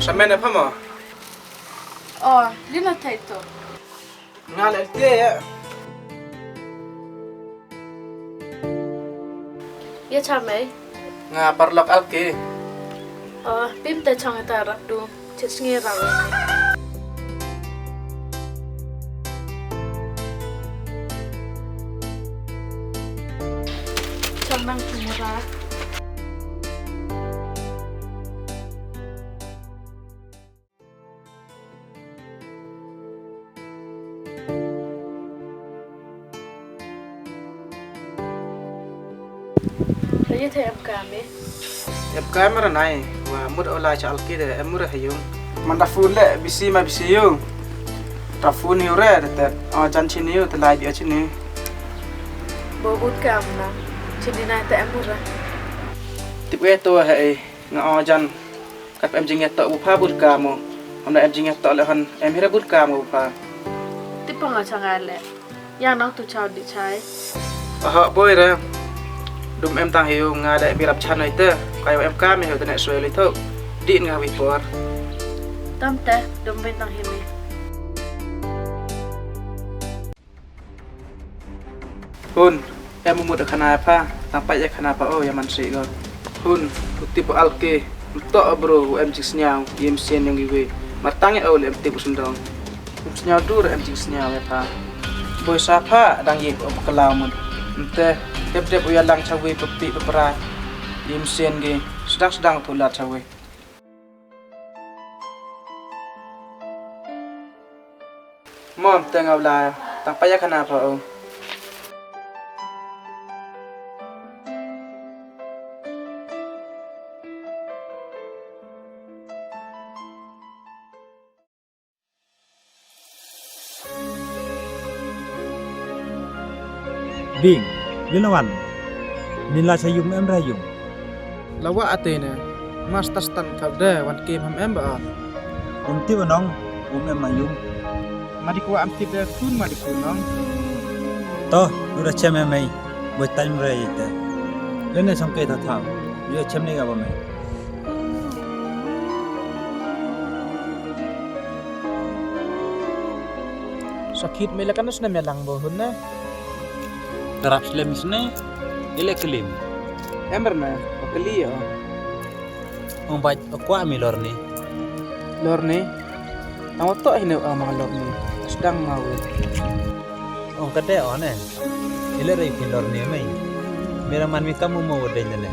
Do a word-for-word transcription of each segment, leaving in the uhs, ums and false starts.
Tæ mane pha mo? O, li na thei to. Nga le te ya. Ya cha mei. Nga paralok Alki. O, pim te chong ta rap du. Chit sngi rap. Chong nang chong ra. Te ye the em kam e. Em kam ra nai, wa mut o lai cha Alki de, em mut ha yung. Man da phone le, busy ma busy yung. Da phone yung re, de te, o jan chini yung, te lai bi o chini. Bo but kam na, chini nai te em mut ra. Tip e to ha e. Nga o jan, kat em jingyatoh bu pha bun ka mo. Am na em jingyatoh le hon, em hira bun ka mo bu pha. Tip nga cha nga le. Yang nang tu chau di chai. Aha, boi re. Dum em tang hiu nga le bi rap chan oi te. Kayo em ka mi hiu te ne soi le tho. Di nga wi por. Tam te, dum ben tang hi mi. Hun, em u mut khana pha, tang pait ya khana pha o ya man si ko. Hun, u tip u Alki, mto bro, u em jingsniaw, yim sien yong iwi. Mar tang ya o le em tip u sendong. Um sniaw dur em jingsniaw ya pha. Boi sa pha, dang yip o kala mut. Mte, dep dep u ya lang chawi pepi pepra. Yim sien gi, sedang sedang tu la chawi. Mom, te nga u lai, tang pait ya khana pha o. Bing, li na wan. Ni la cha yung em ra yung. La wa ate ne. Master stan ka de wan kem ham em ba. Um tip nong, um em ma yung. Ma di ko am tip de kun ma di kun nong. To, u ra chem em mei. Boi time re ite. Le ne song ke ta thau. Yo chem ni ga ba mei. Sakit me la kan sne me lang bo hun ne. Terap slem sne, ile kelim. Ember ne, o keli o. Ong bait o kwa mi lor ni. Lor ni. Tang o to hine o ma lor ni. Sedang ma wi. Ong kade o ne. Ile rei pin lor ni mei. Mira man mi kamu mo de ne.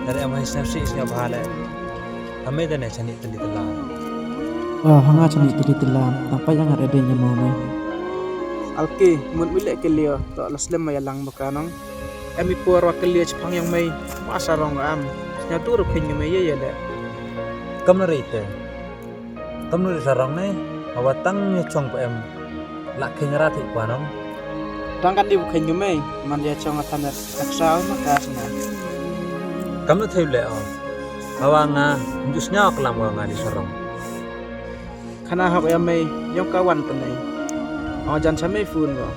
Nare am hai snap si snap bhale. Hame dane chani tali tala. O, hanga chani tali tala. Tang pa yang are de nyamo me. Alki, mut mi le keli o, to la slem ma ya lang baka nong. Em i por wa keli chapang yang mei, ma sarong am. Nya tu ru khin me ye ye le. Kam na rite. Kam na ri sarong ne, awa tang ni chong pa em. La khin ra thi pa nong. Tang kan di bu khin me, man ya chong atan. Taksa ma ka sna. Kam na thei le o. Hawa nga, nju sñiaw klam wa nga di sarong. Khana hok ya mei, yong ka wan tnei. O jan cha mei phone ko.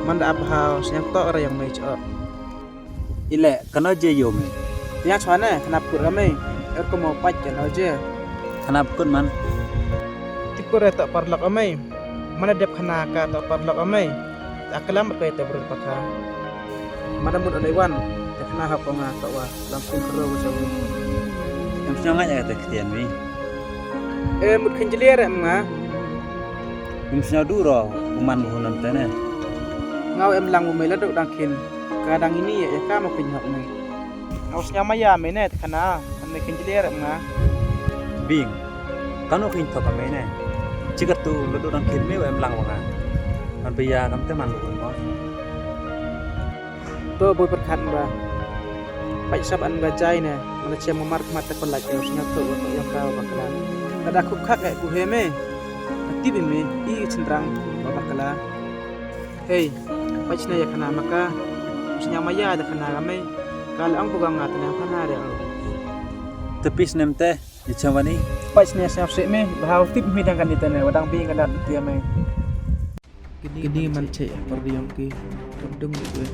Man da ap hau, sñiaw tok ra yong mei cho. Ile, kano je yom. Tiang chwa ne, khana pur ka mei. Er ko mo pach kano je. Khana pur man. Tipur e tok parlok o mei. Mana dep khana ka tok parlok o mei. Ta klam ko te brul pakha. Mana mut o lei wan, te khana hap ko nga tok wa, lam kum khro ko chawi. Em sñiaw nga ya te ktian wi. E mut khin jliar em nga. Em sñiaw du ro, u man ko nam te ne. Nga em lang u mei la dok dang khin, ka dang ini ya ka mo khin hok mei. Nga u sñiaw maya me ne, te khana, kan me khin jliar em nga. Bing, kano khin thok me ne. Chikatu, lo do dang khin me, em lang wa nga. Kan pe ya, kam te man lo ko. To boi perkhat ba. Pai sap an ba jai ne, mana chem mar mat te ko la jai, sñiaw to, to yang ka ba kala. Kada khup khak e ku he me. Ti bi me, i chendrang, ba ba kala. Hei, pach ne ya khana maka, sñiaw maya da khana ka mei, ka la ang bugang nga tene khana re o. Te pis nem te, i chawani. Pach ne sñiaw se me, ba hau tip mi dang kan ni tene, wa dang bi ka dat ti ya mei. Kini man che, par di yong ki, kap dung di kwe.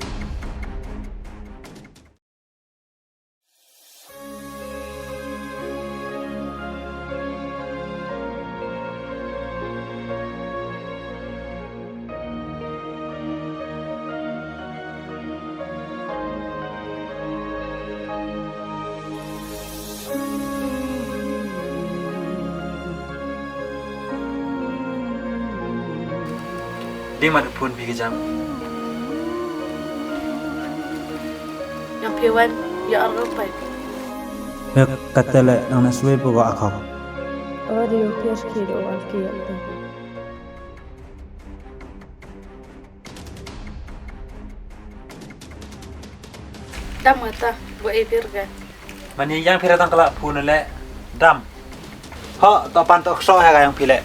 Di mat phone phi ka jam. Yang phi wan, ya ar pai. Ya katele nang na swe po ga akau. Ori u phi ki do al ki ya. Dam kata, bo e pir ga. Mani yang phi ra tang kala phone le dam. Ho, to pan to kso ha ga yang phi le.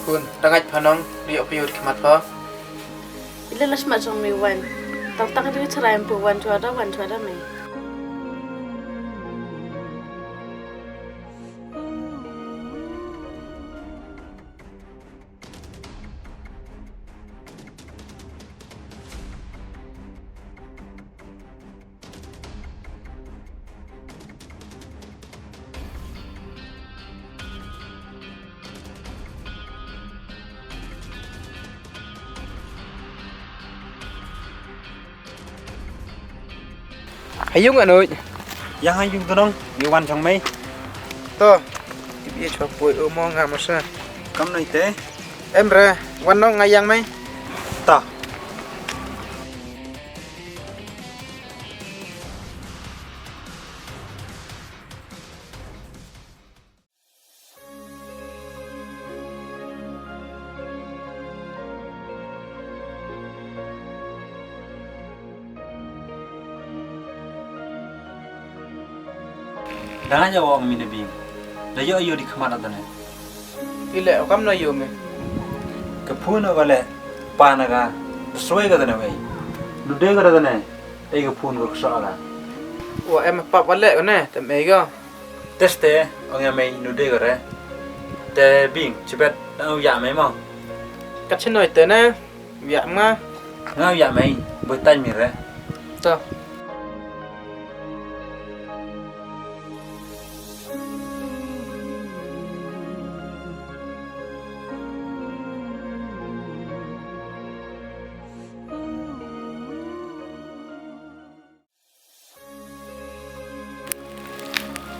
Khun, da ngait pha nong, da yoh phi u khmat pha. Ile la smat jong me wan. Tang tang di chrai em pu wan chwa da, wan chwa da me. Ha yung ano? Yang ha yung to nong, ni wan chong mei. To, ibi chwa poi o mo nga mo sa. Kam noi te? Em re, wan nong nga yang mei. To. Da nga ja wong mi ne bing. Da yo yo di khmat da ne. Ile, o kam na yo me. Ka phone o ka le, pa na ka, da soi ka da ne wei. Du de ka da ne, ei ka phone ko sa ka. Wa em pap wa le ko ne, tem ei ko. Teste, ong ya mei nu de ko re. Te bing, chibet, au ya mei mo. Kat chinoi te ne, ya ma. Nga ya mei, bu tan mi re. To.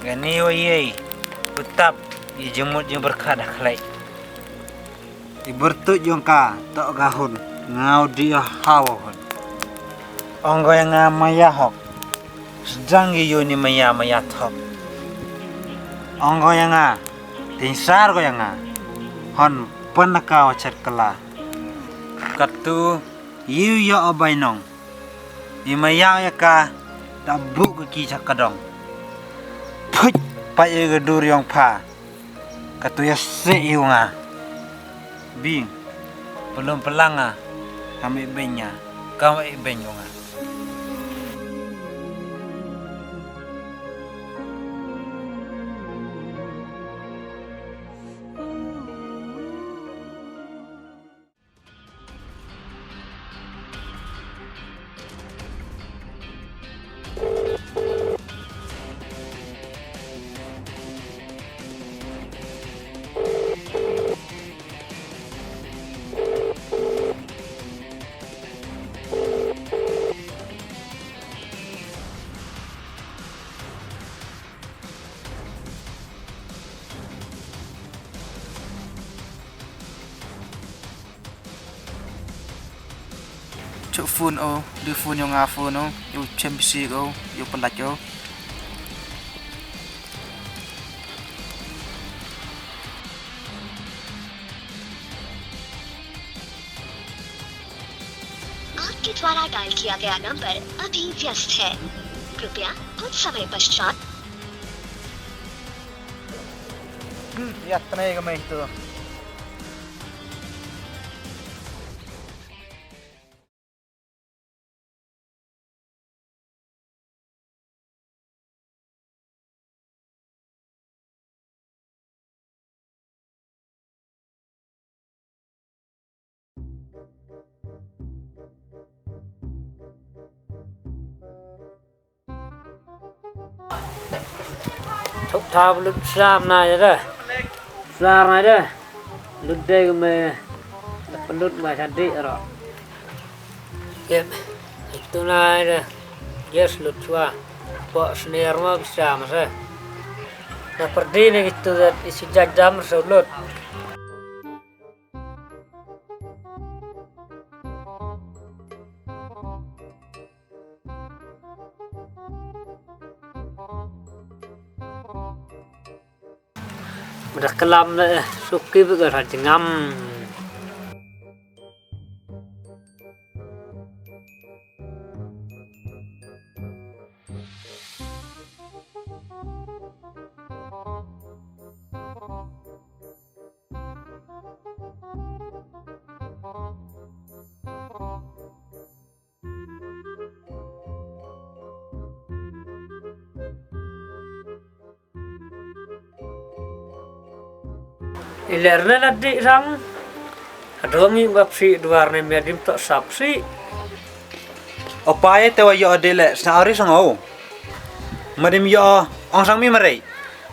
Kani wa yei, u tap, i jemut jeng berkat da khlai. I bertut jong ka, tok ka hun, ngau di ha wa hun. Ong ko ya nga maya hok, sedang i yo ni maya maya thok. Ong ko ya nga, tingsar ko ya nga, hon pen ka wa chet kala. Katu, yu yo abai nong. I maya ya ka, da buk ka ki chak ka dong. Phuit, pa i ka dur yong pha. Katu ya se i nga. Bing, pelum pelang nga. Kam i beng nga. Kam i beng nga. Chok phone o, du phone yong nga phone o, yow chem bisi o, yow pelat o. आपके द्वारा डायल किया गया नंबर अभी व्यस्त है। कृपया कुछ समय पश्चात। Hmm, ya, tenai ka mei tu. Thok tha lut slam na ya da. Slam na da. Lut de me. Lut ma chadi ro. Yep. Itu na da. Yes, lut chwa. Pok sniar ma bisa masa. Na perdi ne gitu da isi jajam so lut. Mada kelam le, suki bega rajengam. Iler ne la di rang. Adong i bap si duar ne me dim to sap si. O pa ye te wa yo de le sa ori sang o. Ma dim yo ong sang mi marei.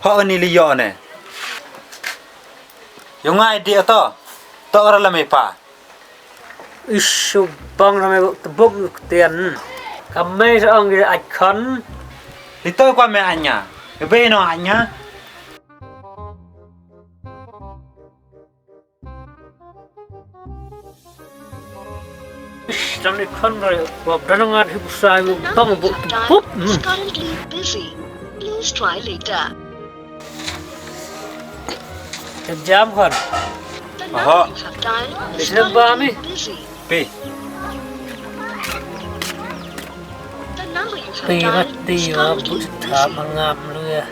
Ho ni li yo ne. Yo ngai di ato. To ora la me pa. Isu bang rame tebuk nuk tian. Kame sa ong ge ai khan. Lito kwa me anya. Be no anya. Ish, dang ni khan re, wa dang ngat hi busa yu bang bu bup. Hmm. Currently busy. Please try later. Jam khan. The number you have dialed is currently busy. Pi. The number you have dialed is currently busy. Pi, mati wa bu tha mangam lu ya.